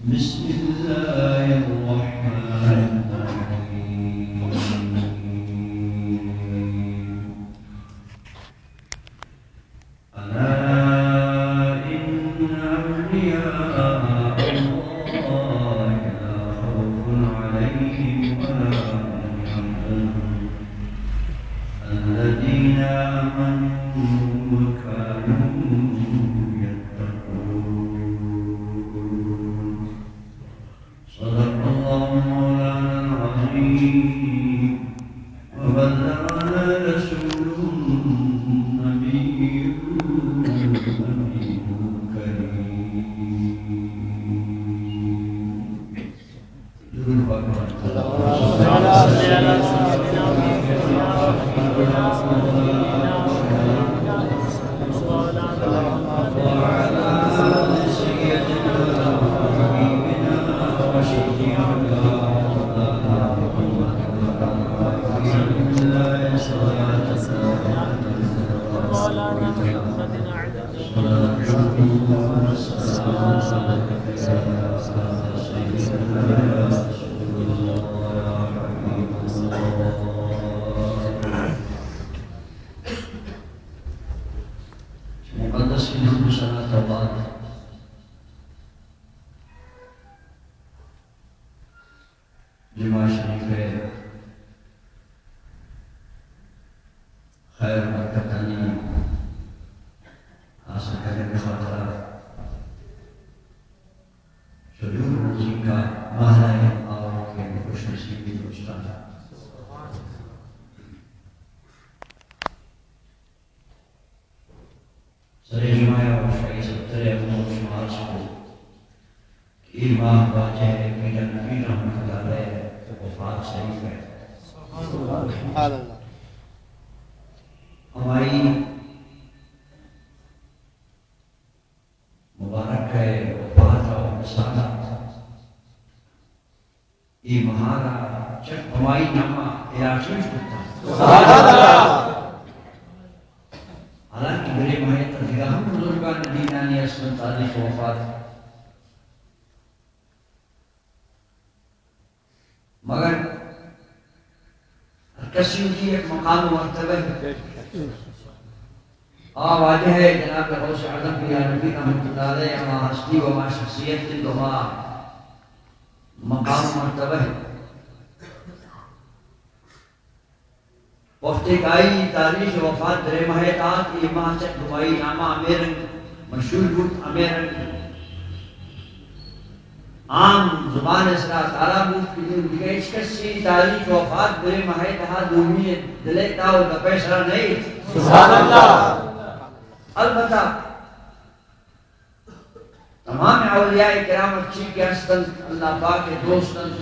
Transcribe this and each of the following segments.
بسم الله الرحمن الرحيم. ألا إن أولياء الله لا خوف عليهم ولا هم يحزنون. الذين آمنوا وكانوا يتقون. صدق الله مولانا العظيم وبلغنا رسوله النبي الأمين الكريم. مقدس کی حمد و ثنا کے بعد جمعہ شریف ءِ خیر برکتانی حاصل کرنے کی خاطر شجور نزیک کا ماہرہ آؤ کے خوش نصیبی دوستان. سر جمعہ ءَ شاہی ستر ءَ ہم شمار شد کہ اے ماہ واجہ ءِ پیر نبی رحمت اللہ علیہ ءِ وفات شریف ءَ. سبحان اللہ. ہمائی مبارک ءِ وفات ءُ وصال ءَ اے ماہ ءَ را چک ہمائی نام ءَ اعلان چوش کتگ. سبحان اللہ. حالانکہ برے ماہ ءِ تہ دگہ ہم بزرگان دینانی است انت تاریخ وفات، مگر ہر کسی وتی یک مقام و مرتبہ انت. آ واجہ ءِ جناب غوث اعظم پیر نبی رحمت اللہ علیہ ہما ہستی و ہما شخصیت انت و ہما مقام و مرتبہ انت. وقتے کہ آئی تاریخ وفات درے ماہ ءَ تات، اے ماہ چہ ہمائی نام ءَ ہمے رنگ مشہور بوت، ہمے رنگ عام زبان ءِ سرا تالاب بوت کہ دگہ ہچ کسی تاریخ وفات درے ماہ ءِ تہا دومی ءِ دل ءِ تہ ءُ دپ ءِ سرا نہ ایت. سبحان اللہ. البتہ تمام اولیاء کرام ہرچی کہ ہست انت، اللہ پاک ءِ دوست انت.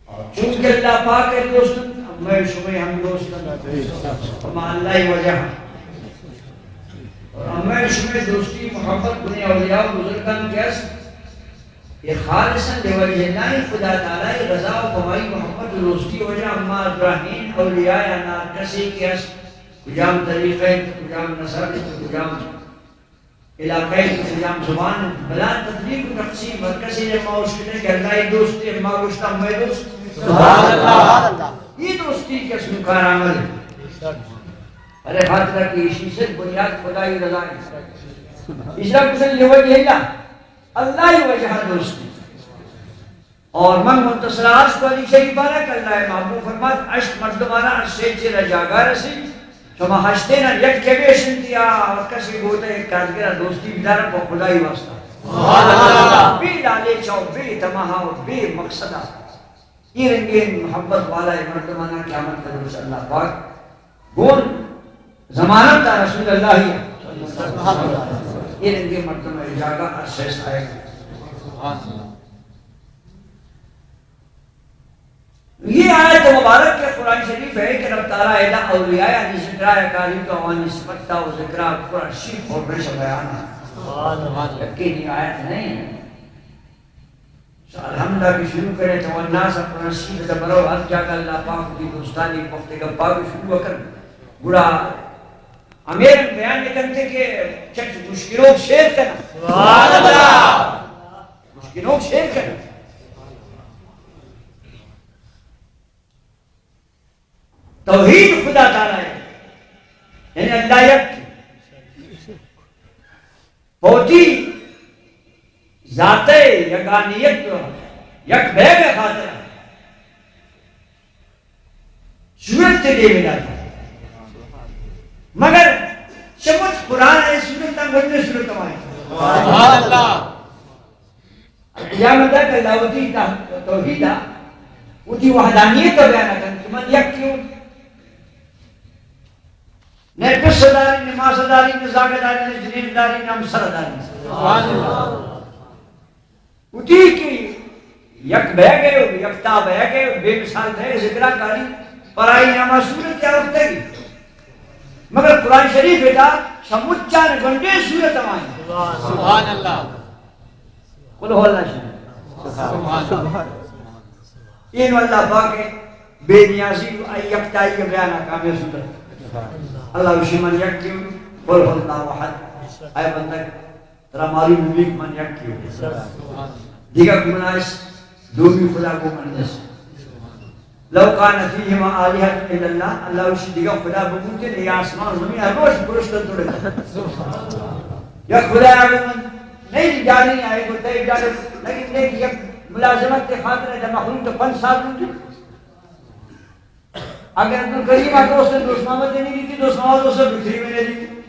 اور چونکہ اللہ پاک ءِ دوست انت، ہمے شمئے ہم دوست انت. ہما اللہ ءِ وجہ. اور ہمے شمئے دوستی محبت گوں اولیاء و بزرگان کہ است، اے خالصاً لوجہ اللہ، خدا تعالیٰ ءِ رضا و ہمائی محبت و دوستی وجہ ہما درہیں اولیاء یا ناکسے کہ است، کجام طریقہ انت، کجام نسب انت، کجام علاقہ ءِ کجام زبان، بلا تفریق و تقسیم، ہر کسی ءَ ما اوشتنے کہ اللہ ءِ دوست ءَ، ما گوشتا مئے دوست. سبحان اللہ. اے دوستی کہ اسم کارآمد انت. ارے خاطر کہ ایشی صرف بنیاد خدائی رضا انت. اس طرح کسل لوجہ اللہ، اللہ ءِ وجہ دوستی. اور من منتصر عرض کو حدیث شریف بارہ کہ اللہ ءِ محبوب فرمات، ہشت مردمانا ہر سے چیرا جاگہ رسی، شما ہشتینا یک کہ بیش انت یا ہر کسی گوتا یک کارگرا دوستی بدارا پہ خدائی واسطہ. سبحان اللہ. بے لالچ و بے طمع و بے مقصد. اے رنگیں محبت والا مردمانا قیامت کا روز اللہ پاک گون ضمانت دا رسول اللہ ءِ. اے رنگیں مردم ءِ جاگہ ہر سے سائے. اے آیت مبارک کہ قرآن شریف ءِ کہ رب تعالیٰ ادا اولیاء یعنی ذکرا یا کاری تو اوانی صفت تا و ذکرا قرآن شریف اور بش بیان ہے. یقینی آیت نہیں. الحمد کہ شروع کرے تو الناس قرآن شریف ءَ برو ہر جاگہ اللہ پاک کی دوستانی وقت گپا شروع کر. گڑا ہمے رنگ بیان کنت کہ چٹ مشکلوک شعر کناں۔ سبحان اللہ۔ مشکلوک شعر کناں۔ توحید خدا تعالی ءِ، یعنی اللہ یک۔ پہ وتی ذات ءِ یگانیت ءُ یک بیگ ءِ خاطر ءَ سورت ءِ دیم ءَ داتگ۔ مگر چمچ قرآن ءِ سورت ءَ گونڈیں سورت ءَ ماں۔ سبحان اللہ۔ قیامت ءَ کہ اللہ وتی تہ-، توحید ءَ، وتی وحدانیت ءَ بیان کنت کہ من یکے اوں۔ نہ پس داری، نہ ماس داری، نہ زاگ داری، نہ جنین داری، نہ ہمسر داری۔ سبحان اللہ۔ وتی کہ یک بیگ ءَ، یکتا بیگ ءَ، بے مثال بیگ ءِ ذکر ءَ کاری، پرائی نام ءَ سورت ءَ آورتگی۔ مگر قرآن شریف ءِ تہا شمچان گونڈیں سورت ہمائی۔ سبحان اللہ۔ قل هو اللہ شریف۔ سبحان اللہ۔ اے نوں اللہ پاک ءِ بے نیازی ءُ آئی یکتائی ءِ بیان ءَ کامیں سورت۔ اللہ وشی من یکے اوں، قل هو اللہ احد۔ اے بندگ، ترا معلوم بیت من یکے اوں۔ دگہ گناہ است، دومی خدا گوں من نیست۔ لو کان فیہما آلہۃ الا اللہ، اللہ وشی دگہ خدا ببوتیں، اے آسمان ءُ زمین ہر روچ پرشتہ توڑے۔ یک خدا گوں من نہیں جانی آئے گو تے جانے، لیکن دیکھ یک ملازمت ءِ خاطر ءَ مخلوق ءَ پنچ سال لوٹی۔ اگر عبدالکریم ءَ دوست، دوست محمد ءَ نہیں دیتی، دوست محمد دوست عبدالکریم ءَ نہیں دیتی۔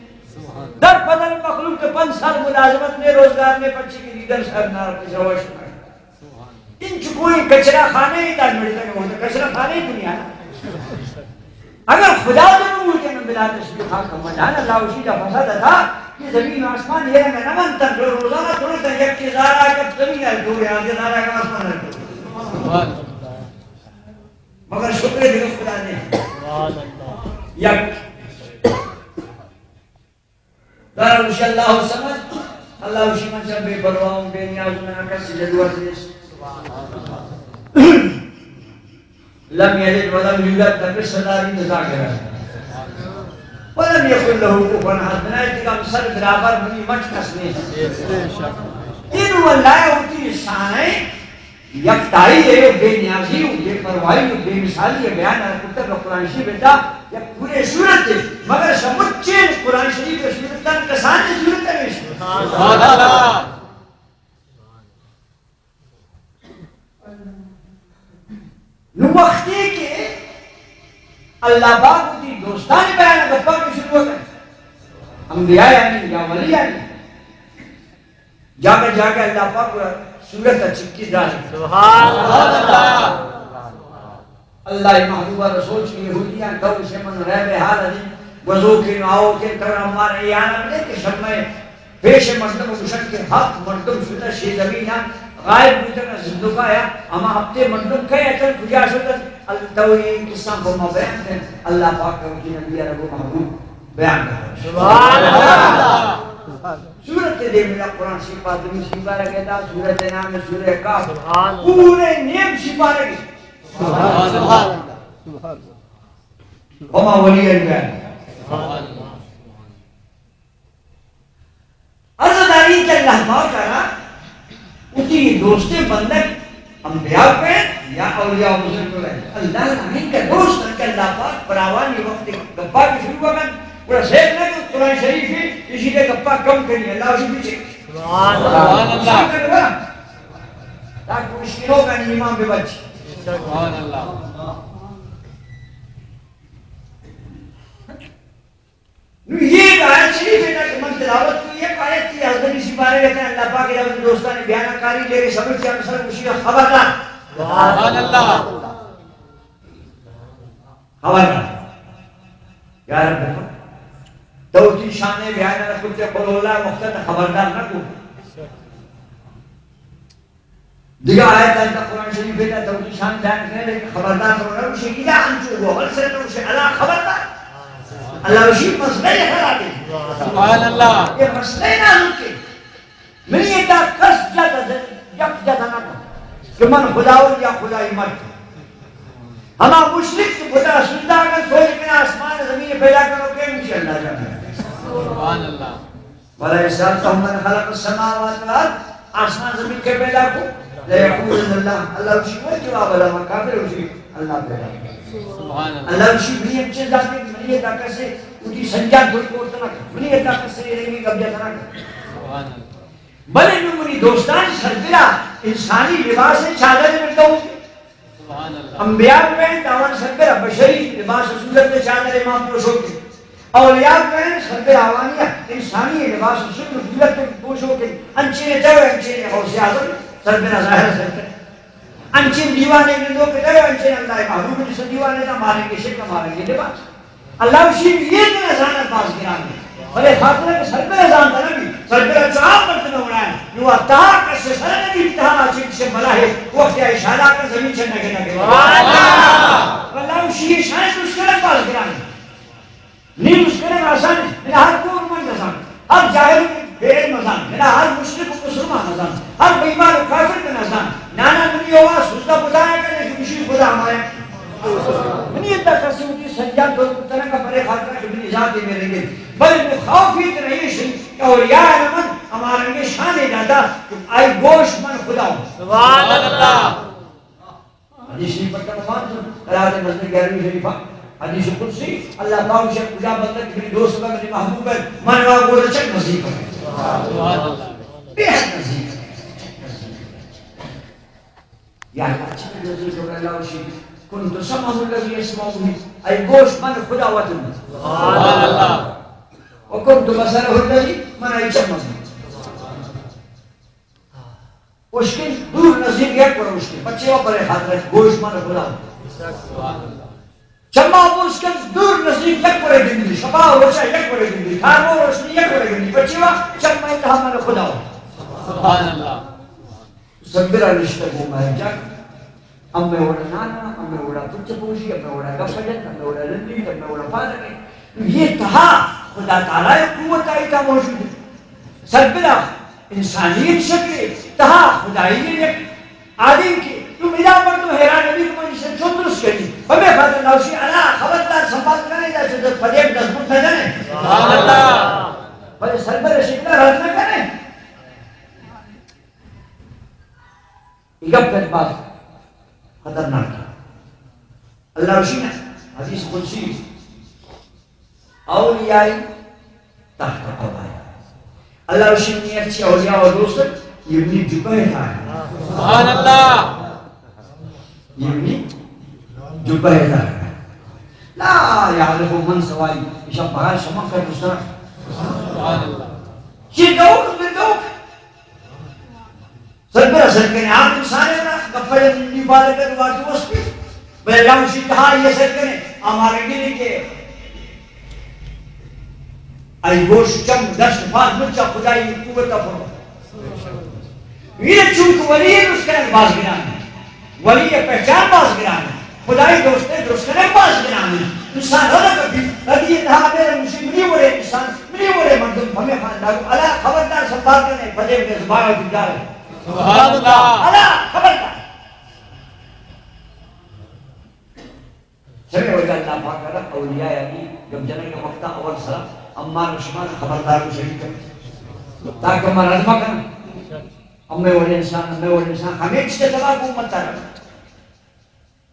در بدن مخلوق ءَ پنچ سال ملازمت نے، روزگار نے، پرچی کہ لیڈر صاحب نار پہ جواش۔ انچکوئیں کچرا خانے ءَ تاں مڑتگ، وہ تو کچرا خانے ءِ دنیا نا۔ اگر خدا تو بوتے نا بلا تشبیہ خاک کا مجان، اللہ وشی دا فساد تھا کہ زمین آسمان یہ رنگ نہ بنتا، جو روزانہ توڑتا، یک کے زارا کب زمین ہے، دو یہاں کے زارا کب آسمان ہے۔ مگر شکر ہے دگہ خدا نے۔ سبحان اللہ۔ یک۔ دار وشی اللہ الصمد، اللہ وشی من چہ بے پرواہ ہوں، بے نیاز ہوں، من کسی ضرورت نیست۔ لم یلد ولم یولد، نہ پس داری نہ زاگ داری۔ ولم یکن لہ کفوا احد، بنائے تک ہمسر برابر منی مٹ کس نہیں۔ یہ نوں اللہ ءِ وتی شان ءِ یکتائی ءُ بے نیازی ءُ بے پرواہی ءُ بے مثالی ءِ بیان ءَ کتگ قرآن شریف ءِ تہا یک پورے سورت ءَ، مگر شمچین قرآن شریف ءِ سورتاں کسانیں سورت ءَ نیست۔ سبحان اللہ۔ نوں وختے کہ اللہ پاک وتی دوستانی بیان ءَ گپاں کہ شروع کنت، انبیاءانی یا ولیانی، جاگہ جاگہ اللہ پاک سورت ءَ چکی دار۔ سبحان اللہ۔ اللہ ءِ محبوب ءَ رسول چہ یہودیاں تو شے من ریب حال دی، گوزو کہ آؤ کہ تو ہمارے یہاں بدے کہ شمے پیش مردم گوشن کہ ہفت مردم شتہ شے زمین ءَ غائب بوتن، زندگا یا ہما ہفتے مردم کئے اتن، کجا شتن؟ ال-، تو یہ قصہ کو ما بیان کن، اللہ پاک کا وتی نبی عرب و محبوب بیان کن۔ سبحان اللہ۔ سورت دے میرا قرآن شریف آدمی شریف بارہ کہتا، سورت نام سورہ کہف۔ سبحان اللہ۔ پورے نیم شریف بارہ کی۔ سبحان اللہ۔ سبحان اللہ۔ وما ولی اللہ۔ عرض داری کہ اللہ پاک ءَ را وتی دوستیں بندگ انبیاء کئیت یا اولیاء بزرگ کئیت، اللہ ءَ ہمینکہ دوست انت کہ اللہ پاک پراوانی وقت گپا کہ شروع کن، گڑا سیل نہ کہ قرآن شریف ہے، اسی لیے گپا کم کری، اللہ اسی پیچھے۔ سبحان اللہ۔ سبحان اللہ۔ تاکہ مشکلوں کا ایمان بے بچ۔ سبحان اللہ۔ نوں یہ آیت شریف ہے کہ من تلاوت کو، یک آیت تھی حضرت اسی بارے کہتے ہیں، اللہ پاک نے اپنے دوستان بیان کاری لے کے سمجھ کے ہم سب اسی کا خبردار۔ سبحان اللہ۔ خبردار۔ یا رب، تو وتی شان بیان نہ کتے، قل اللہ مختصر خبردار نہ کو۔ دگہ آیت انت قرآن شریف ءَ تو وتی شان بیان کنے، لیکن خبردار تو نہ گوشے، ادا انچو گو، اول سے تو گوشے، اللہ خبردار۔ اللہ وشی مسئلہ یہ خراب ہے۔ سبحان اللہ۔ یہ مسئلہ نہ ہوتے۔ منی ادا کس جد، یک جد نہ کن کہ من خداوند یا خدائی مرد۔ ہما مشرک کہ خدا سجدہ کن، سوچ کن آسمان زمین پیدا کرو کہ انشاءاللہ جانا۔ سبحان اللہ۔ ولئن سألتهم من خلق السماوات والأرض، آسمان زمین کے پیدا کو؟ ليقولن الله۔ اللہ گوشی، وہی جواب، اللہ، ما کافر گوشی، اللہ پیدا کو۔ سبحان اللہ۔ اللہ گوشی، منی ہمچین ذاتے، منی ادا کسے وتی سنجاں دور کو اتنا، منی ادا کسے رنگی قبضہ اتنا۔ سبحان اللہ۔ بلے نوں منی دوستان، سربرا انسانی لباس چادر مرتو۔ سبحان اللہ۔ انبیاء بوئیں، آوان سربرا بشری لباس صورت چادر ما پوشوکیں۔ اولیاء بوئیں، سربرا آوانی انسانی لباس صورت پوشوکیں۔ انچیں تو انچیں غوث اعظم سربرا ظاہر سربرا۔ انچیں دیوانے گندو کہ تو انچیں اللہ محبوب جس دیوانے دا ماریں گے شک، ماریں گے لباس۔ اللہ گوشی، یہ تو نزانت باز گران ہے۔ بلے خاطر کہ سربرا زانتا نبی، سربرا چو عام مردم وڑا ہے۔ نوں تہا کس سر نبی، تہا چنچ بلا ہے، وقت اشارہ کا زمین چنگے نگے۔ سبحان اللہ۔ اللہ گوشی، یہ شان درست کنگ باز گران ہے۔ نی درست کنگ آسان ہے۔ نہ ہر کور من نزان، ہر جاہل بے علم نزان، نہ ہر مشرک و مسلمان نزان، ہر بے ایمان و کافر نزان۔ نانا منی آواز سجدہ خدا ہے کہ نہیں، خوشی خدا ہمارے۔ منی ادا کسی وتی سنجاں دور کتنا کا، بلے خاطر کہ منی ذات میرے گے۔ بلے میں خوف ہی تو نہیں شن کہ اولیاء من ہمارے شان داتا کہ آئی گوش من خدا ہوں۔ سبحان اللہ۔ حدیث شریف پڑھ کر نماز، قرات مسجد گیارہویں شریفہ، حدیث قدسی، اللہ پاک سے کجا بندہ کہ میری دوست ہے، میری محبوب ہے، من را وہ رچک نصیب ہے۔ سبحان اللہ۔ بے حد نصیب ہے۔ یا اللہ، چند نزیک ہو اللہ، وشی، كنت سمعه الذي يسمع به، اے گوش من خدا وتن۔ سبحان اللہ۔ وكنت بصره الذي، من اے چم۔ اشکن دور نزیک یک پر اشکن، پچے و پر خاطر گوش من خدا۔ سبحان اللہ۔ چما برز کن دور نزیک یک وڑے گندی، شپا و روچا یک وڑے گندی، تارو روشنی یک وڑے گندی، پچی وا چم میں تہا من خدا ہو۔ سبحان اللہ۔ سبرا نشتہ گو مہر جان، امے وڑا نانا، امے وڑا پچ پوشی، امے وڑا گپ جن، امے وڑا لندی، امے وڑا پادگی۔ یہ تہا خدا تعالی قوت آئی تا موجود ہے۔ سبرا انسانیت شکل تہا خدائی یک آدم کہ تو میرا پر تو حیران نبی کہ من اسے چون درست کری۔ ہمیں خاطر نوشی، الا خبردار سنبھال کرے یا چون پدیم دزمت نہ جانے۔ سبحان اللہ۔ بلے سربر شکل رد نہ کرے۔ یہ گپ باز خطرناک ہے۔ اللہ رشید حدیث قدسی، اولیائی تحت قبائی۔ اللہ رشید نے اچھی اولیاء و دوست، یہ منی جبہ ہے۔ سبحان اللہ۔ یہ منی جبہ ہے۔ لا يعرف من سواي، ایشاں بہا شما کر دوسرا۔ سبحان اللہ۔ یہ دوک، یہ دوک۔ سربرا سر کنے، عام انسان ہے نا، گپا جن نی پالے کر واجو اس کی۔ بلے لام شی تہا یہ سر کنے، ہمارے گلی کے۔ آئی گوش چم دست پاد مچا خدائی قوت پر۔ یہ چونکہ ولی ہے، اس کا باز گران ہے۔ ولی پہچان باز گران ہے۔ خدائی دوست درست کنگ باز گران ہے۔ انسان ہر کبھی، کبھی یہ تہا میرے مجھے منی وڑے انسان، منی وڑے مردم، ہمیں خاندان، الا خبردار سنبھال کنے، پدے میں زبان دیدار۔ سبحان اللہ۔ الا خبردار۔ چمے وجہ اللہ پاک ءَ را اولیاء یعنی گپ جنگ ءِ وقت ءَ اول سرا اما شما خبردار و شریک، تاکہ ما رد مہ کن۔ امے وڑے انسان، امے وڑے انسان ہمیں چیز تباہ کو امت تارا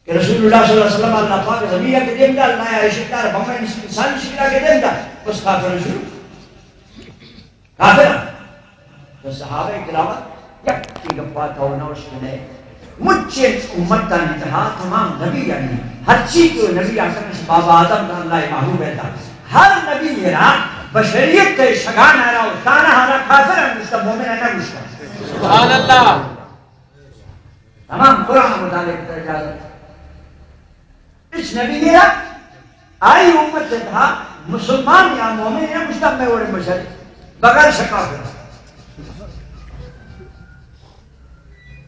کہ رسول اللہ صلی اللہ علیہ وسلم اللہ پاک زمین کے دیم دا، اللہ یا عشق دار، بمے انسان شکلا کے دیم دا، بس کافر شروع۔ کافر۔ تو صحابہ کرام یک کی گپا تو نوش کنے۔ مچے امتانی تہا تمام نبی یعنی ہر چی کہ نبی اکرم بابا آدم دا اللہ محبوب ہے تا۔ ہر نبی را بشریت تے شگان آرا و تانا آرا کافر ہم گشتا، مومن نہ گشتا۔ سبحان اللہ۔ تمام قرآن مطالعے کی اجازت۔ اس نبی نے آئی امت سے تہا مسلمان یا مومن یا مجتمع وڑے بشر بغیر شکا کر۔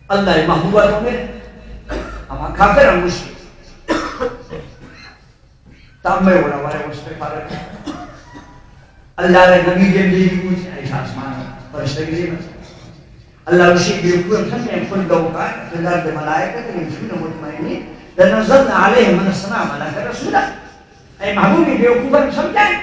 اللہ محبوبہ مومن، ہما کافر ہم مشرک۔ تامے وڑا وڑے اس پہ پارے۔ اللہ نے نبی کے لیے بھی پوچھ، ایسا آسمان فرشتے کے لیے۔ اللہ اشی بیوقوف ہم سمجھے، قل لو كان في الأرض ملائكة يمشون مطمئنين لنزلنا عليهم من السماء ملكا رسولا۔ اے محبوبی بیوقوف ہم سمجھائے۔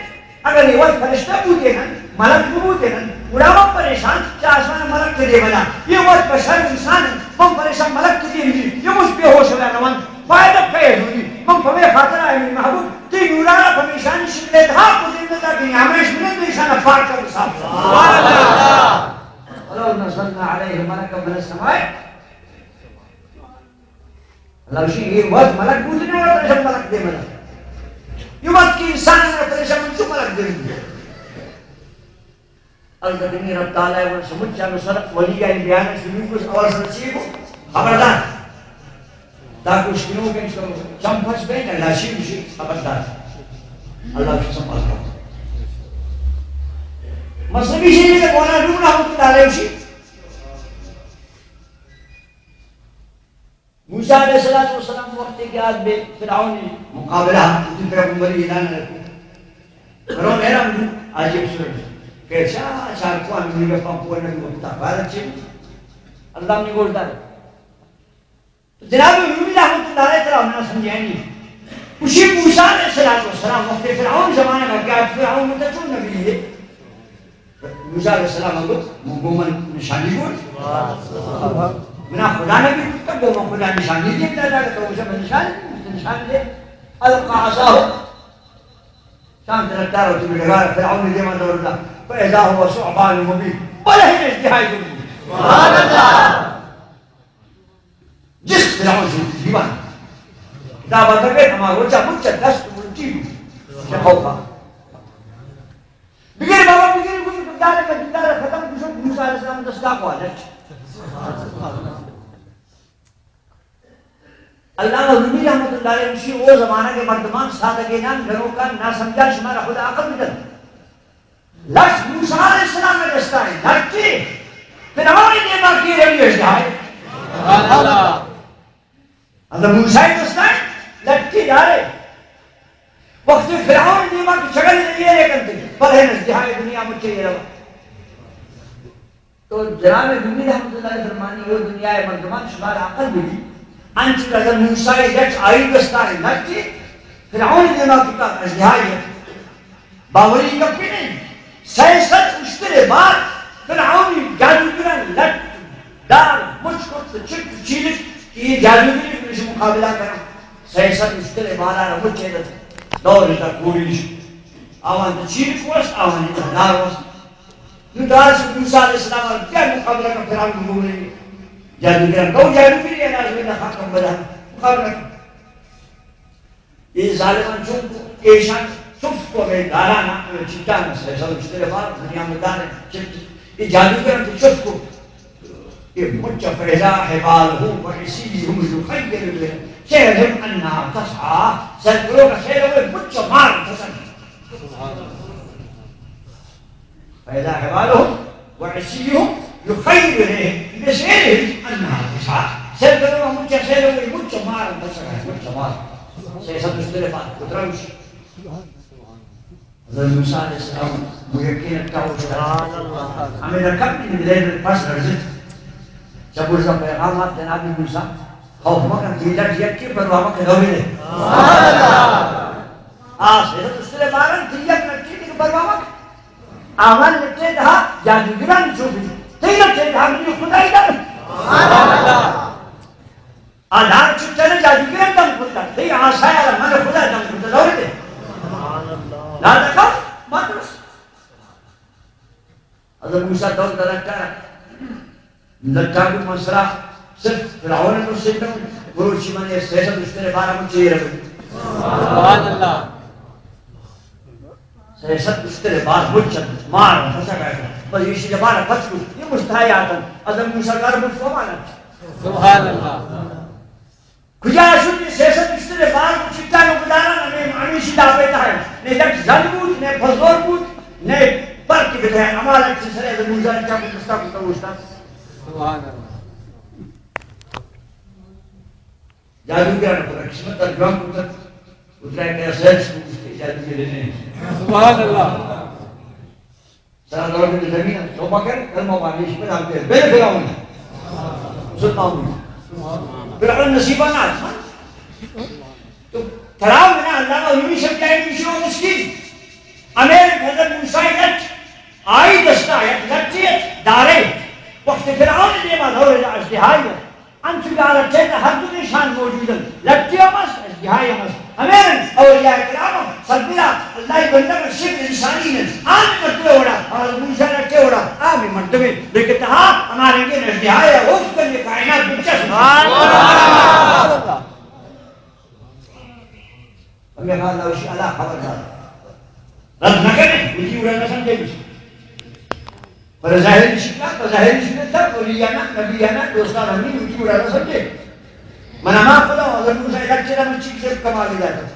اگر اے وت فرشتہ بوتینن، ملک بوتینن، گڑا من پریشان، چہ آسمان ملک کہ دیم ءَ، اے وت بشر انسان انت، من پریشان ملک کہ دیم دی، اے مچ بے ہوش ءَ روان، فائدہ کئے دوری، من پمے خاطر ءَ منی محبوب، تئی نورا را پمیشانی شکل ءَ دھا کو دیم داتا کہ ہمیش من ایشان ءَ پاک کر صاف۔ سبحان اللہ۔ ولو نزلنا علیہ ملکا من السماء۔ اللہ گوشی، اے وت ملک بوت نہ وت رشم ملک دے ملک۔ اے وت کہ انسان نہ وت رشم انچو ملک دے ملک۔ الزدنی رب تعالی و سمجھ چانو سر ولی آئی بیان شروع کو اول سر چی کو خبردار۔ تا کچھ کنو کہ چم پھنس بے نہ لاشی گوشی خبردار۔ اللہ گوشی سنبھال کرو۔ مذہبی شریف مولانا روم رحمۃ اللہ علیہ گوشی موسیٰ علیہ الصلوۃ والسلام وقت کہ آت بہ فرعون مقابلہ، وتی پیغمبری اعلان رکھو۔ فرعون حیران بو، عجیب صورت۔ کہ چا، چار کو ہم نے گپا کو نہ گپتا، بارہ چے۔ اللہ نے گوش دار۔ تو جناب رومی رحمۃ اللہ علیہ تعالی نہ سمجھانی۔ اسی موسیٰ علیہ الصلوۃ والسلام وقت فرعون زمانہ کا کیا، فرعون مت چون نبی ہے۔ موسیٰ علیہ السلام ءَ گوشت، من گوں من نشانی گوش۔ منا خدا نبی گوشت، گوں من خدا نشانی دے، داتا کہ تو اسے من نشانی دے، نشانی دے۔ القی عصاه۔ شان ترکتار ہوتی میں ڈگار فرعون نے دیما دور دا۔ فإذا هو ثعبان مبين۔ بلے ہی اژدہائے۔ سبحان اللہ۔ جس فرعون سے دیوان۔ دا بدل ہما روچا مچ دست الٹی۔ شخوفا۔ بگر بابا، بگر، بگر، دار کا دیدار ختم، کچھ موسیٰ علیہ السلام دستا کو حالت۔ علامہ رومی رحمۃ اللہ علیہ گوشی، او زمانہ کے مردمان سادگینان، گنوکان، ناسمجھان، شمارا خدا عقل بدن۔ لٹ موسیٰ علیہ السلام نے دستا ہے، لٹ کے فرعون نے دیما کی روی ہے۔ سبحان اللہ۔ حضرت موسیٰ ءِ دستاں لٹی دارے۔ وقت فرعون دیما کہ چگل نے یہ لیکن تھے، پر ہے نزدہائے دنیا مچے یہ روا۔ تو جناب رومی رحمۃ اللہ علیہ فرمانی، او دنیا ءِ مردمان شمار عقل بگی۔ انچ کہ حضرت موسیٰ ءِ لٹ آئی دستاں لٹی، فرعون دیما کہ کا نزدہائے۔ باوری گپے نہ انت۔ سئے سد اشتر ءِ بار فرعونی جادوگراں لٹ، دار، مچ کت، چٹ، چیلک کہ اے جادوگری گوں ایشی مقابلہ کناں۔ سئے سد اشتر ءِ بار ءَ را مچ ءَ دور ءَ کوڑی، آوان تہ چیلک وست، آوان تہ دار وست۔ نوں دار سے موسیٰ علیہ السلام ءَ بیا مقابلہ کن، فرعون گوں جادوگراں، گوں جادوگری ءَ ناز میں نہ خاکم بدا مقابلہ کن۔ اے ظالمان چون کو، ایشان چفت کو ہمے دارانا، ہمے چٹانا، سئے سد اشتر ءِ بار دنیا میں دار انت، چٹ۔ اے جادوگراں تو چفت کو۔ اے مچ فإذا حبالهم وعصيهم يخيل إليه، سحرهم أنها تسعى، سر کرو کا سیر ہوئے مچ مار فسن۔ فإذا حبالهم وعصيهم يخيل إليه بسحرهم أنها تسعى۔ سر کرو مچ، سر ہوئی مچ مار، مچ مار۔ سئے سد اشتر ءِ بار، اترا مچ۔ حضرت موسیٰ علیہ السلام مو یکین اٹا اوشتا۔ ہمیں رکب بھی بدے پس رزت۔ چہ برزا پیغام آت جناب موسیٰ، خوف مکن، تئی لٹ یکی پرواہ مکن، دوری دے۔ آ، سئے سد اشتر ءِ بارن، تئی یک لٹی دیگہ پرواہ مکن۔ آوان لٹے تہا جادوگرانی چوکی، تئی لٹے تہا منی خدائی دم۔ آ دار چٹانا جادوگران دم کرتا، تئی آسایا را من خدا دم کرتا، دور دے۔ لا تخف، مت ترس۔ حضرت موسیٰ دور دا لٹا، لٹا کو مسئلہ صرف فرعون ءَ نشتہ، بروچی من اے سئے سد اشتر ءِ بار مچ ءَ رہے۔ سبحان اللہ۔ سئے سد اشتر ءِ بار مچ ءَ مار پسا گئے۔ بس ایشی ءِ بار پس کو، اے مشتہا یاتن۔ حضرت موسیٰ گار مچ کو مانا۔ سبحان اللہ۔ کجا شد اے سئے سد اشتر ءِ بار کو چٹانو گدارا نہ، ہمیں ہمیشی داپے تہا ہے۔ نہ یک زن بوت، نہ پزور بوت، نہ پر کی بتہ ہے۔ ہمارا چی سرے حضرت موسیٰ نے چاکو دستا کو تو اشتا۔ سبحان اللہ۔ جادوگر ءَ پدا قسمت ءَ جوان کتگ، اترا کہ سیلس کو اس کے جادوگر نے۔ سبحان اللہ۔ سرا دور کے زمین توبہ کر، کلمہ پانے، اس پر ہم کے بے فرعون۔ مسلمان ہوئی۔ فرعون نصیبہ نہ آسمان۔ تو ترا منا اللہ کا علومی شب جائے گی، شو مسکین۔ ہمے حضرت موسیٰ ءِ لٹ، آئی دستا یک لٹے ات، دارے ات۔ وقت فرعون ءِ دیما دور اژدہائے ات۔ انچو کہ آ لٹے تہا ہر دو نشان موجود انت، لٹے ہم است، اژدہائے ہم است۔ ہمے رنگ اولیاء کرام ہم سربرا اللہ ءِ بندگ، شکل انسانی انت، آ ہمے مردم ءِ وڑا، حضرت موسیٰ ءِ لٹے ءِ وڑا، آ ہمے مردم انت، لیکن تہا ہما رنگیں اژدہائے ءَ اوفت کنت، کائنات بچست۔ ہمے حال نوشی اللہ خبردار۔ رد نہ کنے، وتی وڑا نہ سمجھے کچھ۔ پر ظاہری شکل، پر ظاہری شکل تھا، اولیانا، نبیانا، دوستان ہمیں وتی وڑا نہ سمجھے۔ من ہما خدا، حضرت موسیٰ یک چیز ہمیں چیز سے کمال جاتا۔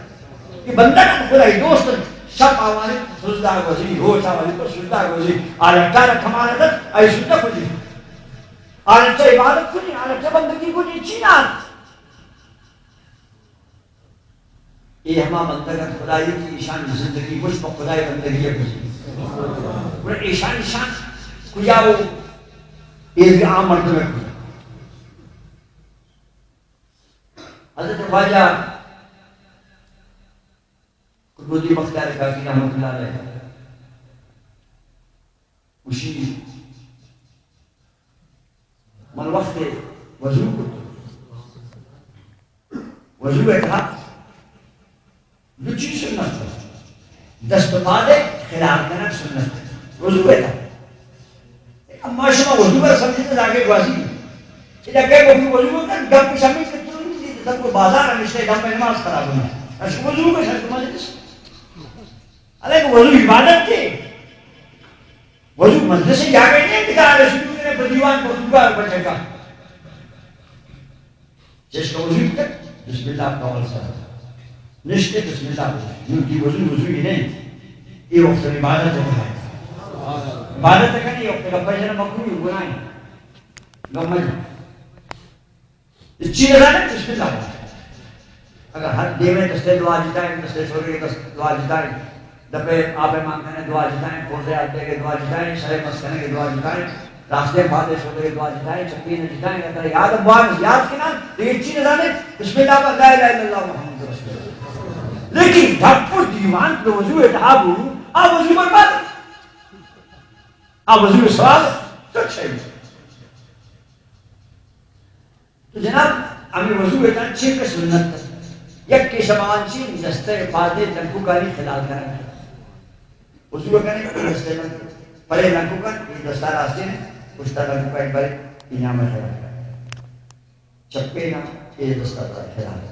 کہ بندہ کا خدا ہی دوست، شپ آوانی سجدہ گوزی، روچ آوانی پر سجدہ گوزی، آ لٹا کمال تھا، اے سجدہ کجی۔ آ لٹا عبادت کجی، آ لٹا بندگی کجی، چی نہ؟ اے ہما بندگ انت خدائی کہ ایشانی زندگی مچ پہ خدائی بندگی ءَ گوزی۔ گڑا ایشانی شان کجا و اے بھی عام مردم ءَ کجا؟ حضرت خواجہ قطب الدین بختیار کاکی رحمت اللہ علیہ گوشی، من وقت وضو کت، وضو ءِ تہا دو چیز سنت انت۔ دست و پاد ءِ خلال کنگ سنت انت۔ وضو ءِ تہا۔ اما شما وضو ءَ سمجھتے داگے گوازی۔ اذا کہ وضو، وضو کن، گپ شمی کہ تو نہیں، تم کو بازار نشتے، گپ نماز خراب ہونا۔ اش وضو کا شرط مجلس۔ حالانکہ وضو عبادت ہے۔ وضو مجلس جاگہ نہیں، بچار سجود نے دیوان پر دوبار پر جگہ۔ چشکہ وضو کت، بسم اللہ قول سر۔ نشتے بسم اللہ بگوش۔ نوں تئی وضو وضو ہی نہیں۔ یہ وقت عبادت ہے۔ عبادت کرنے یہ وقت گپا جنا مکروہ ہے، گناہ ہے۔ گپ مجن۔ چی نزانے، بسم اللہ بگوش۔ اگر ہر دیمے دستے دعا جتائیں، دستے شورے دس دعا جتائیں، دپے آپ مان کنے دعا جتائیں، پوزے آتے کے دعا جتائیں، سرے مس کنے کے دعا جتائیں، راستے پادے شودے کے دعا جتائیں، چپی نے جتائیں، اگر یاد بان یاد کنا، تو یہ چی نزانے، بسم اللہ، لا الہ الا اللہ محمد رسول اللہ۔ لیکن ڈھپ دیوان تو وضو ءِ تہا بو، آ وضو برباد۔ آ وضو ءِ ثواب تو چاہیے۔ تو جناب، ہمیں وضو ءِ تہا چھ کہ سنت۔ یک کہ شما چی دستے پادے لنکوکانی خلال کرنا۔ وضو کنے، دستے لنکو، پرے لنکوکان، یہ دستا راستین، پشتا لنکوکان پرے، یہ نام خلال۔ چپے نام، یہ دستا خلال۔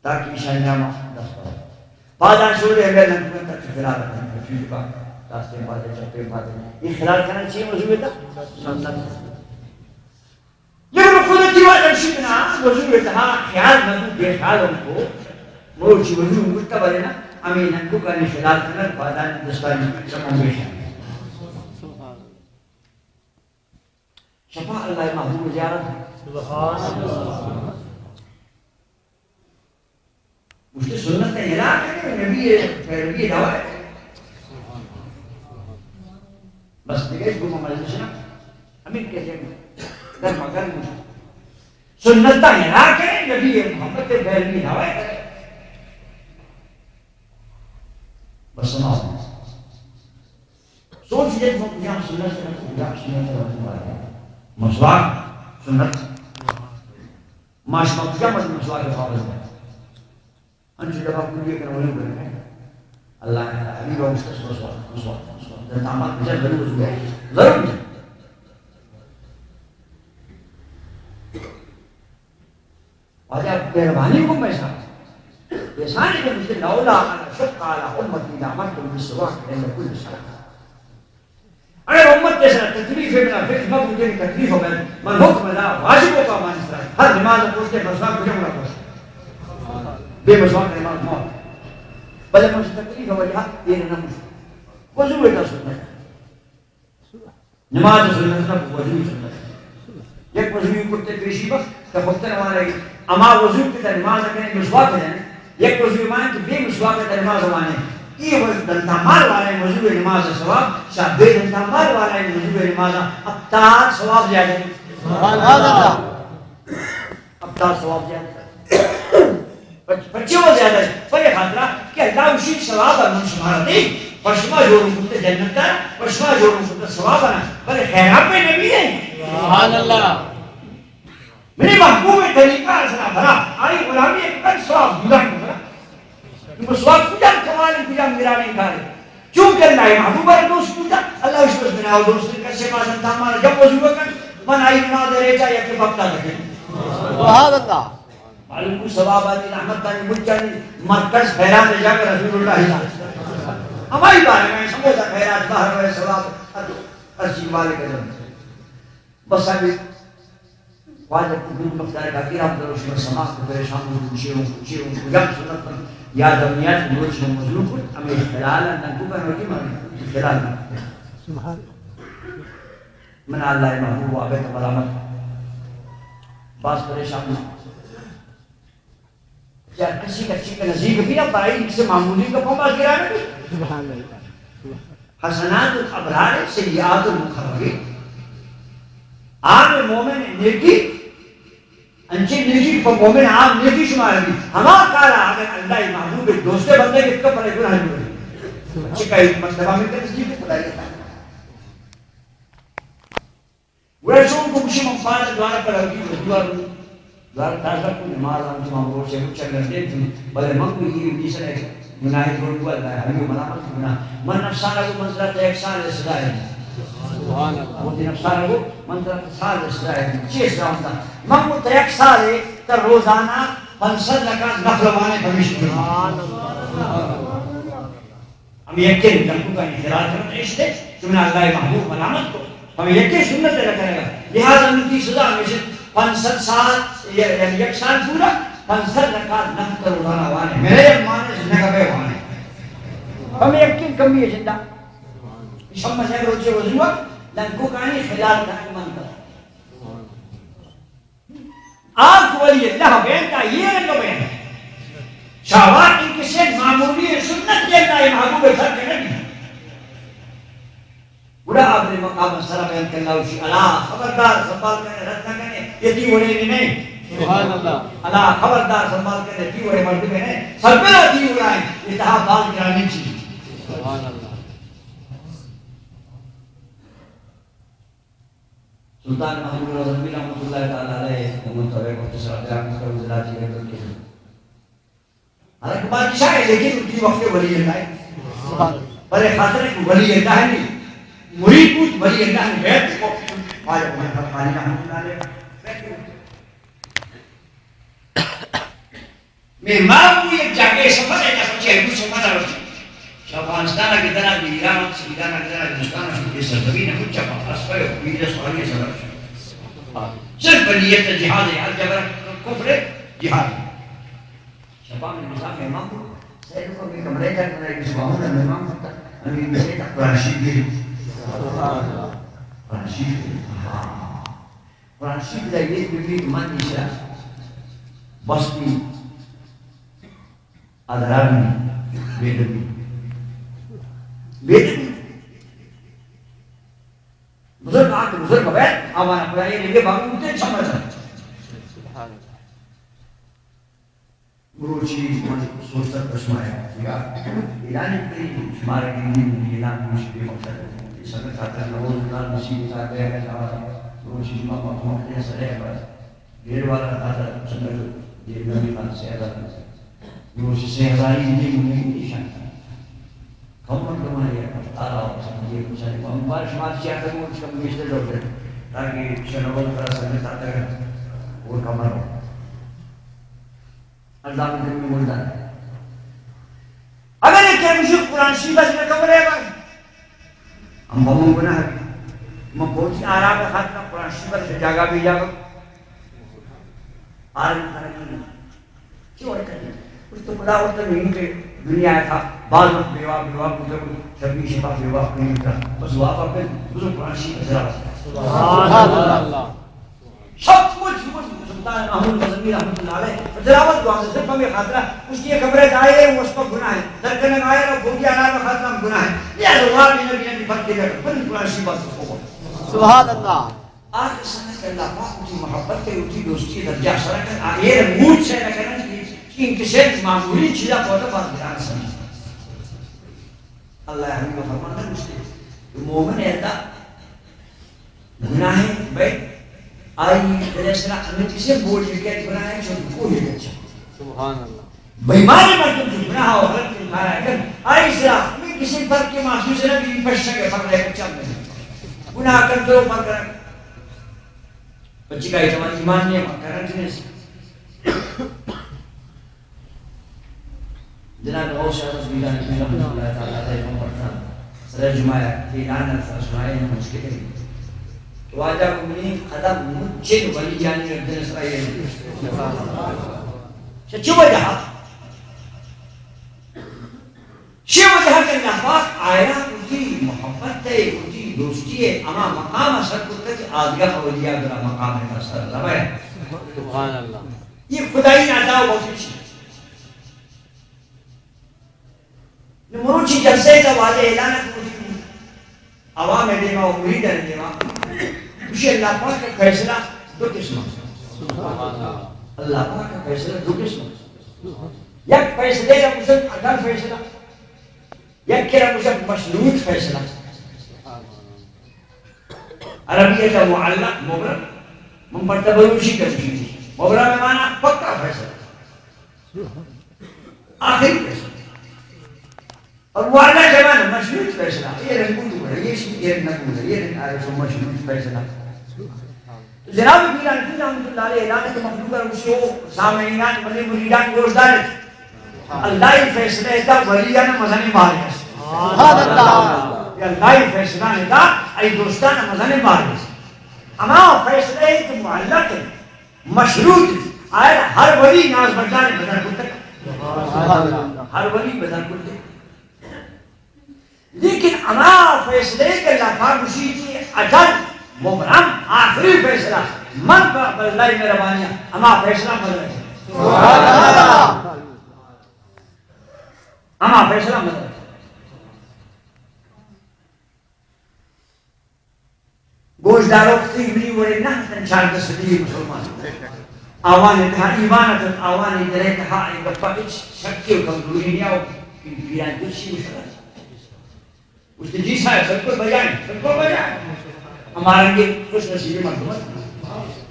تاکہ ایشانی نام دست پاد۔ پادان شودے ہمیں لنکوکان تک خلال کرنا۔ چیز کا، راستین پادے، چپے پادے۔ یہ خلال کرنا چی وضو ءِ تہا؟ سنت۔ لیکن خود تئی وجہ شکنا وضو ءِ تہا خیال نہ بو، بے خیال ہم کو، مروچی وضو بوتا بلے نا، ہمیں لنکوکانی خلال کنگ، پادانی دستانی چمن بے خیال۔ شفا اللہ محبوب زیارت۔ سبحان اللہ۔ گوشتے سنت ءَ ہلاک ہے، نبی ءِ پیروی ءِ دعوی ہے۔ بس دیگه اس گوما مجلس نا ہمیں کہتے ہیں، گرما گرم۔ سنت ءَ ہلاک ہے، نبی محمد ءِ پیروی ءِ دعوی ہے۔ بس سناؤ۔ سوچ یہ کہ کجام سنت ہے، کجام سنت ہے۔ مسواک سنت۔ ما شما کجا مردم مسواک پابند ہے؟ انچو جب آپ کلیے کرنے والے بنے ہیں۔ اللہ نے حبیب اور مسواک، مسواک، مسواک۔ دنتامال بجا ضرور وضو ہے۔ ضرور ہے۔ واجہ مہربانی کو پیسہ۔ احسان ہے کہ مجھے لولا انا شق علی امتی لامرتم بالسواک عند کل صلاۃ۔ اڑے امت ءِ سرا تکلیف بنا فکر مہ بوتیں، تکلیف ہو گئے، من حکم دا واجب ہو کا مانی سرا۔ ہر نماز پوچھتے مسواک مجھے منا پوچھ۔ بے مسواک نماز موت۔ بلے من تکلیف ہو گیا، یہ نہ مجھ۔ وضو ءِ تہا سنت۔ نماز سنت نہ، وضو سنت۔ یک وضو کرتے پیشی بخت، تو خود نماز، اما وضو کتا نماز کنے مسواک ہے۔ یک وضو مان کہ بے مسواک ءَ نماز وانے۔ اے وضو دنتامال والے وضو نماز ثواب، شاہ بے دنتامال والے وضو نماز ہفتاد ثواب زیادہ ہے۔ سبحان اللہ۔ ہفتاد ثواب زیادہ ہے۔ پچ-، پچے وہ زیادہ ہے۔ بلے خاطرہ کہ اللہ اسی ثواب ہے، من شمارا دے، پر شما جوڑوں کرتے جنت ہے، پر شما جوڑوں کرتے ثواب ہے، بلے خیرات پہ نبی ہے۔ سبحان اللہ۔ منی محبوب طریقہ اصلا بھرا، آئی غلامی ایک بڑا ثواب جدا ہے بھرا۔ تو ثواب کجا کمال ہے، کجا میرا نہیں کھا رہے۔ چونکہ اللہ محبوب ہے دوست کجا، اللہ اس پر بنا دوست کسے ما سنتا مارا جب وضو کر، من آئی نماز رہتا یا کہ وقت آ لگے۔ سبحان اللہ۔ معلوم کو ثواب آنی رحمت آنی مجھ آنی مرکز خیرات جا کر رسول اللہ ہی۔ ہماری بارے میں سمجھتا خیرات باہر ہوئے ثواب ارجی والے قدم۔ بس ابھی خواجہ قطب مختار کاکی رحمت اللہ شما سماعت کو پریشان ہوں، چیروں کو، چیروں کو، یک سنت پر یاد امیات روچ میں مظلوم کو، ہمیں خلال ننکو کا روٹی مارے، خلال نہ۔ سبحان۔ من اللہ محبوب وابت ملامت۔ باز پریشان ہوں۔ چہ کسی کچی کہ نزیک بی نہ پائی، سے معمولی کا پما گرا نہ بی۔ سبحان اللہ۔ حسنات الابرار سیئات المقربین۔ عام مومن نیکی، انچی نیکی پہ مومن عام نیکی شمار بی۔ ہما کارا اگر اللہ محبوب دوست بندے کہ تو پر گناہ نہیں۔ اچھی کا ایک مرتبہ میں کہ نزیک خدای۔ گڑا چون کہ گوشی من پاد دوارہ پر ہوتی دوار، دوارہ تازہ کو نماز ہم تو ہم روچے ہم چل رہے تھے، بلے من کو یہ بھی سر گناہ جوڑ ہوا، اللہ ہمیو ملامت گناہ۔ من نفسانا کو منزلہ تے ایک سال سزا ہے۔ سبحان اللہ۔ وہ نفسانا کو منزلہ تے سال سزا ہے۔ چیز جانتا۔ من کو تے ایک سال ہے، تا روزانہ پنچ سد رکعت نفل وانے پرمیشن۔ سبحان اللہ۔ ہم یکے نکو کا انفراد کرتے اشتے، تمہیں اللہ محبوب ملامت کو، ہم یکے سنت نہ کرے گا۔ لہذا ان کی سزا ہمیشہ پنچ سد سال، یعنی یک سال پورا، پنچ سد رکعت نفل روزانہ وانے۔ میرے ارمان ہے زندگا بے وانے۔ ہم یکے کمی ہے زندہ۔ شم سے روچے وضو، ننکو کانی خلال کانی من کر۔ آ کہ ولی اللہ بین تا یہ رنگ بین۔ شہوات کی کسی معمولی سنت کے اللہ محبوب سر کے نبی۔ گڑا آپ نے مقام سر بیان کرنا اسی، اللہ خبردار سنبھال کرے، رد نہ کرے، یہ تی وڑے نہیں۔ سبحان اللہ۔ اللہ خبردار سنبھال کرے، تی وڑے مرد میں نہیں۔ سر پہ تی وڑا ہے، یہ تہا بال گرانی چیز۔ سبحان اللہ۔ سلطان محمود غزنوی رحمۃ اللہ تعالی علیہ، ہم تو ایک وقت سر جان کو ضلع کی گردن کے۔ حالانکہ بادشاہ ہے، لیکن اتنی وقت ولی اللہ ہے۔ بلے خاطر کہ ولی اللہ نہیں، مرید بود ولی اللہ نہیں، بیعت کو۔ خواجہ محمد خانی رحمۃ اللہ علیہ۔ مہمان بو یک جاگہ سفر ہے، کس چہ ایک سفر ہے۔ افغانستان کے دنا، ایران، ایران کے دنا، ہندوستان کے سرزمین ہے، کچھ چپا، اسفر، پیلے سواری سفر۔ صرف نیت جہاد ہے، ہر جبر کفر ہے، جہاد ہے۔ شپا میں نظام مہمان کو، سیدوں کو بھی کمرے تک میں اس باہوں میں مہمان کرتا، ہمیں مجھے تک قرآن شریف دے۔ قرآن شریف دے۔ ہاں۔ قرآن شریف دا یہ بھی من ایشا بستی ادرانی بیدبی۔ بیدبی۔ بزرگ آتے بزرگ بغیر آوانا خدا یہ لگے باقی اتنے چھمڑ جاتے۔ مروچی من سوچتگ پہ شما یا اعلان کنیں، شمارا گندی منی اعلان، مش بے مقصد، سنگت خاطر نماز، نماز مسیت تا گیا ہے جواب۔ مروچی شما مقام کے سرے پر دیر والا خاطر سنگت دیر نبی خان سے ادا۔ مروچی سے ہزاری گندی منی نشان۔ کم مردمانی یک ہفتاد آ سمجھے، کچھ نہیں۔ ہم بار شما چیا کریں، اس کا مجھے ڈاکٹر، تاکہ شنو کرا سمجھتا تک وہ کمر ہو۔ اللہ میں دل میں مردہ ہے۔ اگر یہ کہہ مجھے قرآن شریف بس میں کمرے بھائی، ہم بموں گناہ ہے۔ میں بہت ہی آرام ہے، خاطر قرآن شریف بس جاگا بھی جاگا۔ آرام کریں۔ چی وڑ کنے؟ اس تو خدا وقت نہیں کہ دنیا تھا، بعض وقت بیوہ، بیوہ کو تو شبی شفا بیوہ کو نہیں تھا۔ بس واپس پہ بزرگ قرآن شریف اثر آتا ہے۔ سبحان اللہ۔ سب کچھ، کچھ سلطان محمود غزنوی رحمۃ اللہ علیہ تلاوت کو حاصل صرف ہمیں خاطرہ، اس کی قبر دائے، وہ اس پر گناہ ہے۔ درکن آئے اور گوگی آنا کا خاطرہ ہم گناہ ہے۔ یہ اللہ نے نبی نبی فرق کے لگا، بند قرآن شریف بس کو۔ سبحان اللہ۔ آخر سنت اللہ پاک وتی محبت ء وتی دوستی ء درجہ ء سرا کن، آ ایر ء موچ ء نہ کننت کہ این کسے معمولی چیزا پوتا باز گران سمجھ۔ اللہ حبیب فرمانا گوشتے، مومن ایتا گناہ بے، آئی دل سرا ہمیں کسے بوجھ کے گناہ ہے، چون کوئی بچا۔ سبحان اللہ۔ بیمار مردم جو گناہ و غلط کے مارا ہے، آئی سرا ہمیں کسے فرق کے محسوس نہ بھی، پشت کے فرق ہے، چم میں۔ گناہ کر دو، فرق کر۔ بچی کا ایمان، ایمان نہیں ہے، کرنٹ نہیں ہے۔ جناب غوث شاہ رضی اللہ عنہ رحمۃ اللہ تعالی علیہ ہم پڑھتا سر جمعہ اعلان الفا سنائے ہم مشکل ہے۔ تو واجہ کو منی قدم مچے ولی جانی رب دن اسرائیل۔ چچو وجہ؟ چی وجہ کہ اللہ پاک آیا وتی محبت ہے، وتی دوستی ہے، اما مقام اثر کرتا کہ آدگا اولیاء برا مقام ہے سر ربا ہے۔ سبحان اللہ۔ یہ خدائی عطا و بخشش ہے۔ نو مروچی جلسے کا واجہ اعلان کو عوام دیما و مریدان دیما، گوشی اللہ پاک کا فیصلہ دو قسم ہے۔ اللہ پاک کا فیصلہ دو قسم ہے۔ یک فیصلے کا مجھے اگر فیصلہ، یک کرا مجھے مشروط فیصلہ۔ عربیت معلق، مبرم، من پڑھتا بلوچی کا مشروط۔ مبرم معنی پکا فیصلہ۔ آخری فیصلہ۔ اور وہ اللہ جوان مشروط فیصلہ۔ یہ رنگ کو تو یہ شی، یہ رنگ کو یہ رنگ آئے تو مشروط فیصلہ۔ تو جناب پیران کی رحمت اللہ علیہ اعلان کہ مخلوق اور اس کو سامعینان بلے مریدان گوش دارے۔ اللہ ہی فیصلہ ہے تا ولیان مزن بارے۔ سبحان اللہ۔ یہ اللہ ہی فیصلہ ہے تا ای دوستان مزن بارے۔ اما فیصلہ ہے کہ معلق ہے۔ مشروط آئے ہر ولی ناز بردار بدل کرتے۔ ہر ولی بدل کرتے۔ لیکن اما فیصلے کہ اللہ پاک گوشی کہ اجل مبرم آخری فیصلہ من کا اللہ مہربانی اما فیصلہ بدل۔ اما فیصلہ بدل۔ گوشدار وقتی منی وڑے نہ اتن چاردہ صدی مسلمان۔ آوان تہا ایمان اتن، آوان دلے تہا اے گپا ہچ شکی و کمزوری نیا و پیران کچھ ہی مشکل۔ اس نے جی صاحب بالکل بجائیں، بالکل بجائیں۔ ہمارا یہ خوش نصیبی مردم ہے۔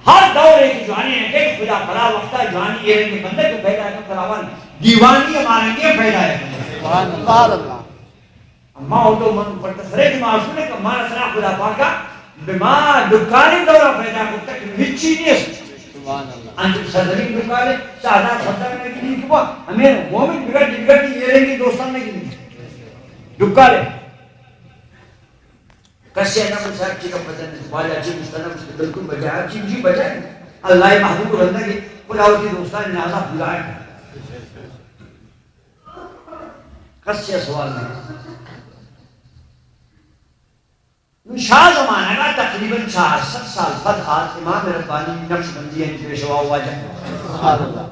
ہر دور ایک جوانی ہے کہ خدا پرا وقتا جوانی یہ رنگ بندے کو پیدا کر آوان دیوانی ہمارا یہ پیدا ہے۔ سبحان اللہ۔ اما او تو من پر تصریح کی معصوم ہے کہ مارا سرا خدا پاکا بما دکانی دورا پیدا کرتا کہ ہچی نیست۔ سبحان اللہ۔ انت سرزمین دکانے، شہداد صدر نے کی نہیں کوا، ہمیں مومن بگڑ بگڑ کی یہ رنگی دوستان نے کی نہیں۔ دکانے۔ کسے نہ کچھ ہر چیز کا پتہ نہیں، واجہ چیز اس طرح اس بالکل بجائے، ہر چیز جی بجائے۔ اللہ محبوب بندہ کے خدا ہوتی دوستان نازا بلائے۔ کسے سوال نہیں۔ نوں شاہ زمانگ ءَ تقریباً چار سد سال پد آت امام ربانی نقشبندی ءِ پیشوا واجہ۔ سبحان اللہ۔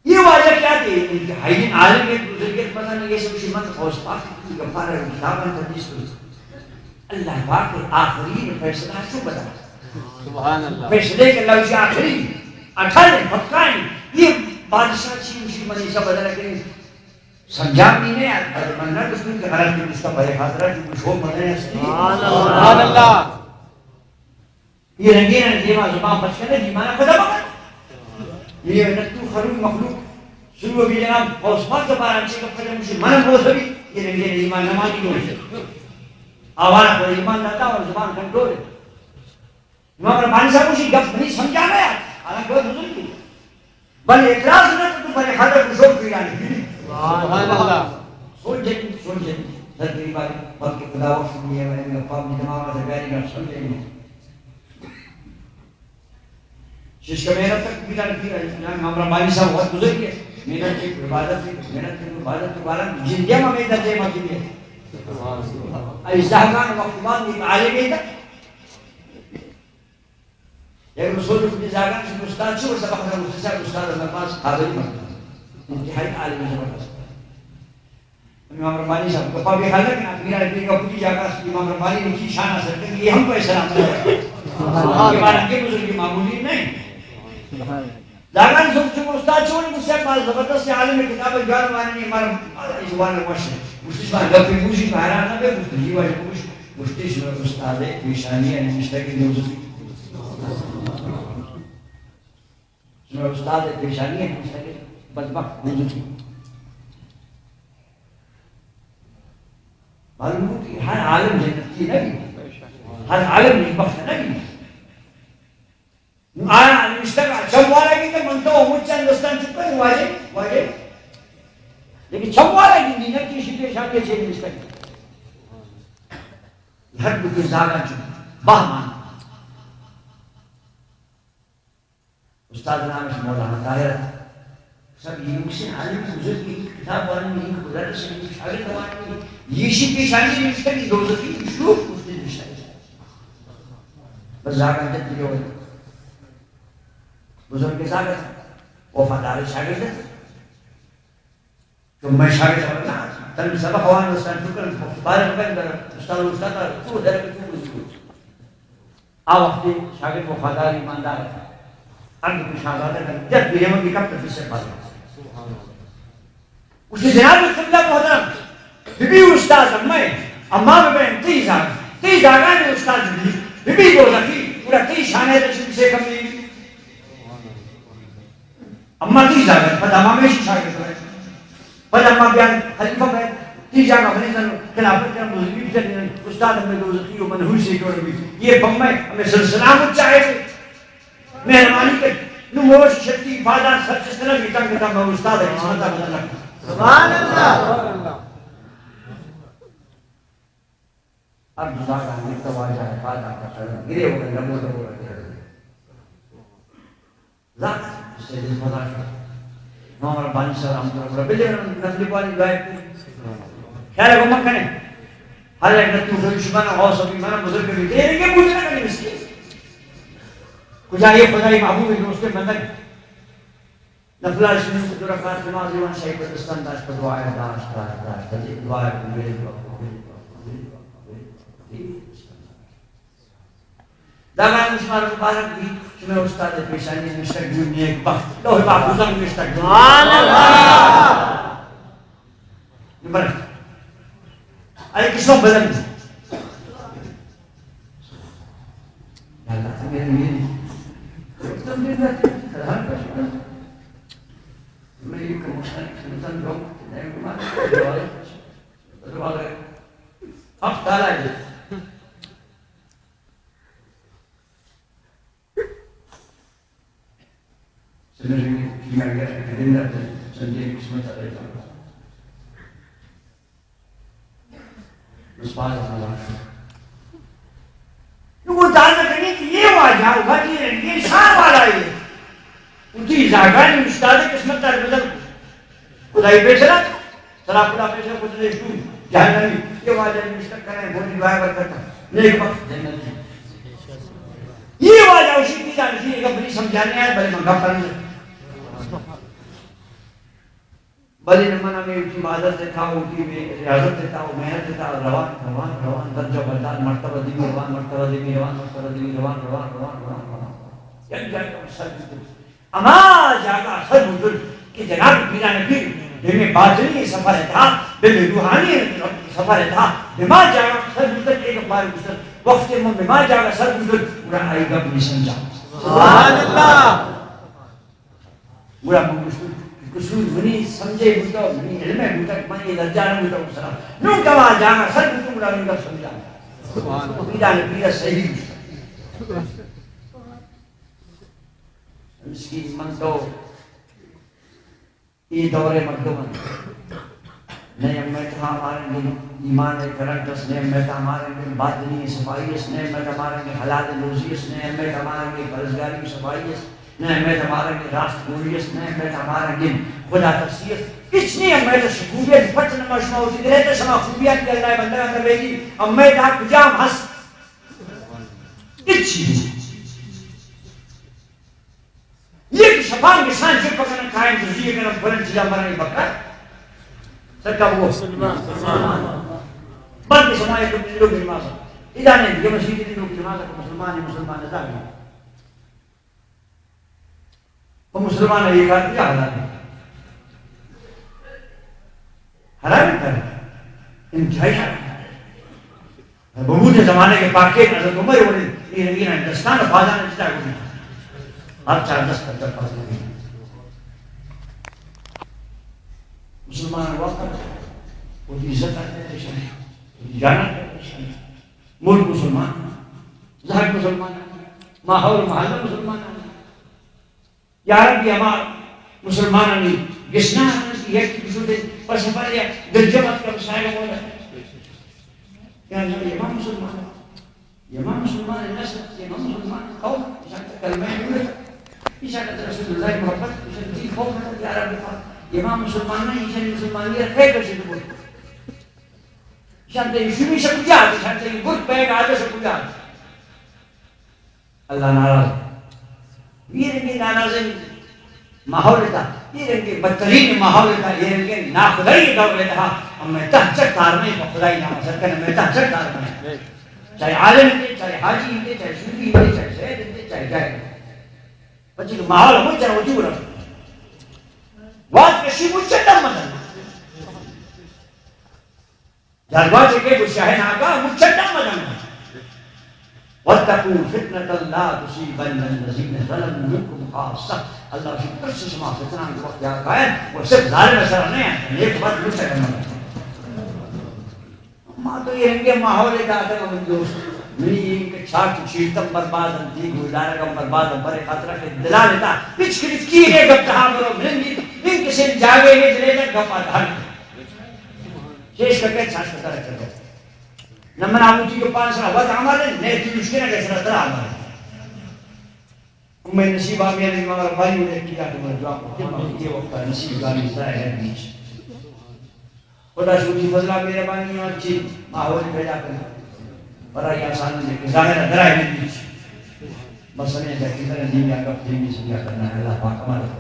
یہ واجہ کیا تھے؟ انتہائی عالم، ایک بزرگ، پتہ نہیں یہ سب شمت غوث پاک کی گپارہ کتاباں تدریس کو۔ اللہ پاک آخری فیصلہ شو بدا۔ سبحان اللہ۔ فیصلے کے لفظ آخری، اٹل، پکا ہے۔ یہ بادشاہ چین شی منی سب بدل کریں۔ سمجھا بھی نہیں یار، پر من نہ گفتوں کہ غلط کی اس کا بھائی حاضرہ کی کچھ ہو مدد ہے۔ سبحان اللہ۔ یہ رنگین ہے، دیما زبان بچ کے نہیں، دیما نہ خدا بابا۔ یہ نہ تو خلوق مخلوق، شروع بھی جناب، غوث پاک کے بارے میں چیک اپ کرے، مجھے من غوث بھی، یہ رنگین ہے، ایمان نہ مانی دو۔ آوارہ پر ایمان لاتا اور زبان کنٹرول ہے۔ امام ربانی صاحب اسی گپ نہیں سمجھا گیا، حالانکہ وہ بزرگ تھے۔ بل اعتراض نہ تو بلے خاطر کو شوق پیدا نہیں۔ سبحان اللہ۔ سوچ جن، سوچ جن، سر تیری بات، بلکہ خدا وقت نہیں ہے، میں نے پاپ نہیں دماغ سے پیاری گپ سمجھ نہیں۔ شش کا محنت تک پیدا نہیں، امام ربانی صاحب بہت بزرگ ہے۔ محنت کی عبادت کی، محنت کی عبادت کے بارے میں جن دے میں درجے میں کی ہے۔ اجزاء خان وقت بعد عالم ہے۔ یک رسول کی جاگہ سے استاد چھو سبق نہ، اس سے استاد نماز قابل مت۔ انتہائی عالم زبردست۔ امام ربانی صاحب کو پاپی خالق نا، میرا بھی کا پوری جاگہ سے امام ربانی نے کی شان حاصل کر، یہ ہم کو سلام ہے۔ یہ معنی کہ بزرگ معمولی نہیں۔ زاگان سوچ چو استاد چون گوشت، باز زبردست عالم کتاب جوان واننی، مر زبان وش. گوشتش ما گپی گوشی، حیران نہ بے، گوشت جی واجہ گوش. گوشتش ما استاد پیشانی نوشتہ کہ دوزخی. شما استاد پیشانی نوشتہ کہ بدبخت دوزخی. معلوم بوت کہ ہر عالم جنتی نہ بی، ہر عالم نیکبخت نہ بی. آیا نوشتگ ءَ چم والا گندے، من تو مچ چند دستان چکن واجہ، واجہ. لیکن چم والا گندی نہ کہ ایشی پیشانی چے نوشتگ. ہر دو کے زاگان چو بہمان. استاد نامش مولانا طاہر. سب یہ مکسن عالم بزرگ، یہ کتاب والے، یہ مدرس، یہ شاگرد والے، یہ ایشی پیشانی نوشتگ کہ دوزخی شروع اس نے نوشتگ. بس زاگان جت دیو. بزرگ زاگان، وفادار شاگرد. تو میں شاگرد ہوں نا، تن سبق وان استاد چکر، بارے بند، استاد، استاد تو در تو بزرگ. آ وقت شاگرد وفادار ایماندار. اند کو شاگرد کن جب بیرے من کپ تفسیر پاس. اس جناب قبلہ محترم، بی بی استاد اماں، اماں بہ بین تئی زاگ، تئی زاگان استاد بی بی، بی بی دوزخی، پورا تئی شانے تشریف سے کم نہیں. اماں تئی زاگ، پدا اماں ہمیشی شاگرد بئے. پدا اماں بیان خلیفہ بئے، تئی زاگ افریزن خلافت کن، بزرگی بجن، استاد ہمیں دوزخی و منحوس سے جوڑ بی. یہ بمے ہمیں سلسلہ مچ چاہے. مہربانی کر. نو موش شتی پادا سر چستنا بیتاں کتا میں استاد قسمتا بدل رکھا. سبحان اللہ. اب جدا کا نکتا واجہ ہے، پادا کا سر گرے ہو گئے، لبو لبو رکھے. ذات سے دل مزار. امام ربانی سر رحمۃ اللہ علیہ، بلے نفلی پانی دعائے. خیر کو مکنے. ہر ایک نتو شمن غوث بھی من بزرگ بھی تیرے کے بوجھنا کرے مسکین. کجا یہ خدائی محبوب دوست بندگ. نفلا شنو دو رکعت نماز ایوان شاہی پر دستان داشت پر دعا داشت، داشت، داشت. دعا قبول، دعا قبول، دعا قبول، دعا قبول. دعا قبول. دعا قبول. دعا قبول. شمار مبارک بھی، شمار استاد پیشانی نشتگ بھی نیک بخت. لوح محفوظ نشتگ. سبحان اللہ. نمبر. اے قسم بدل. یا اللہ، تو میرے لیے تم دن رات سلام کا شکر. میں یہ کم مشکل سنتن لوگ، میں دوبارہ، دوبارہ. اب تالا ہے. سمجھ میں، کہ میں اگر دن رات سنجے قسمت ہے. بس پاس ہوا. نو وہ دان نہ کرنی کہ یہ واجہ ہوا کہ یہ شاہ والا ہے. ان کی زاگانی استاد قسمت دار بدل. خدائی پیسرا. سرا خدا پیسرا خود نے شو. جہنمی. یہ واجہ مشتق کریں، بولی دعا برکت. نیک بخت جنتی. یہ واجہ اسی کی جان کی ایک بڑی سمجھانے آئے، بڑے منگا پڑھنے. بلے من ہمے وتی عبادت ء تھا، وتی ریاضت ء تھا و محنت ء تھا روان، روان، روان، درجہ بلدان، مرتبہ دیمی روان، مرتبہ دیمی روان، مرتبہ دیمی روان، روان، روان، روان، روان. یک جاگہ سر بوتل. ہما جاگہ سر بوتل کہ جناب پیران پیر بہ میں باطنی سفر ء تھا، بہ میں روحانی سفر ء تھا، بہ ما جاگہ سر بوتل. ایک بار بوتل، وقت من بہ ما جاگہ سر بوتل، گڑا آئی گپ نہیں سمجھا. سبحان اللہ. گڑا من گوشت، قصور منی سمجھے بوتا، منی علم بوتا، من یہ درجہ نہ بوتا، سلام. نوں کہ ما جانا سر بوتا، گڑا من گپ سمجھا. سبحان اللہ. پیرا نے پیرا صحیح گوشتا. مسکین من تو یہ دور مردم. نہ ہمے تہا ہمارنگیں ایمان ء کرنٹ است، نہ ہمے تہا ہمارنگیں باطنی صفائی است، نہ ہمے تہا ہمارنگیں حلال روزی است، نہ ہمے تہا ہمارنگیں پرہیزگاری صفائی است، نہ ہمے تہا ہمارنگیں راست گوئی است، نہ ہمے تہا ہمارنگیں خدا ترسی است. ہچ نی ہمے تہا خوبیاں پٹ نما شما ہوتی گرے تو شما خوبیاں کہ اللہ بندہ اندر رہی ہمے تہا کجام ہست؟ ہچ چیز. یک شپانگ شان چپ کنن، کائن جزی کنن، بلند چیزا مرن بکر. سرکا بگو. مسلمان. بند شما یک لوگ نماز. ادا نہیں، یہ مسجد دی لوگ نماز کو مسلمان، مسلمان ادا نہیں. تو مسلمان ہے، یہ کار کیا حرام ہے؟ حرام ہے کار۔ انتہائی حرام ہے۔ بمود زمانے کے پاکے حضرت عمر بڑے، یہ، یہ ہندوستان بازار میں جتا ہوئی۔ آپ چار دس تک پاس نہیں۔ مسلمان واقعا وہ عزت آتے ہیں، وہ جانا آتے ہیں۔ ملک مسلمان، زہگ مسلمان، ماحول محلہ مسلمان۔ یا ربی، ہما مسلمانانی گشنا کہ یک دوسرے پر سفر یا دل جمعت کا مسائل ہوتا ہے۔ یا اللہ، یہ ہم مسلمان ہے۔ یہ ہم مسلمان ہے، نسل، یہ ہم مسلمان ہے، قوم، ایشان کا کلمہ نور ہے۔ ایشان کا رسول اللہ محبت، ایشان دین خوف ہے، یا رب پاک۔ یہ ہم مسلمان نہیں، ایشان مسلمانی ہے، خیر کشی تو بول۔ ایشان تے شروع سے کجا، ایشان تے گٹ پہ آگے سے کجا۔ اللہ ناراض۔ یہ رنگیں ناراضیں ماحول تھا، یہ رنگیں بدترین ماحول تھا، یہ رنگیں ناخدائی دور تھا۔ ہم میں تہ چک تار میں خدائی نام سر کرنے میں تہ چک تار میں۔ چاہے عالم تھے، چاہے حاجی تھے، چاہے صوفی تھے، چاہے سید تھے، چاہے جاہل۔ بچے کہ ماحول ہم چاہے وجود رہا۔ بات کشی مجھے دم مدن۔ جذبات کے گشاہے ناکا مچھٹا مدن۔ واتقوا فتنة لا تصيبن الذين ظلموا منكم خاصة۔ اللہ شی ترس شما فتنہ کے وقت یا کائن، وہ صرف ظالم سر نہیں آتا، نیک بات مچھٹا مدن۔ ما تو یہ رنگے ماحول داتا من دوست۔ منی ان کے چاٹ چیرتم برباد انتی، گلدارگم برباد، برے خاطرہ کے دلال تا پچ کریت کی نے گپ تہا برو منی، ان کے سن جاگے نے دلے تک گپ آتا۔ چیش ککے، چاش ککے، رکھ ککے۔ نہ من آموتی کو پانچ سال وقت ہمارے، نہ تو مشکل ہے کہ سر ترا ہمارے۔ میں نصیب آ میرے مگر بھائی نے کیا تو میں دعا کو کہ میں یہ وقت نصیب داری ظاہر ہے بیچ۔ خدا شکر فضلہ مہربانی ہے، اچھی ماحول پیدا کرنا۔ پر یہ آسان ہے کہ ظاہر ہے درائے بیچ۔ بس ہمیں جا کے دین یا گپ دین سمجھا کرنا ہے، اللہ پاک ہمارے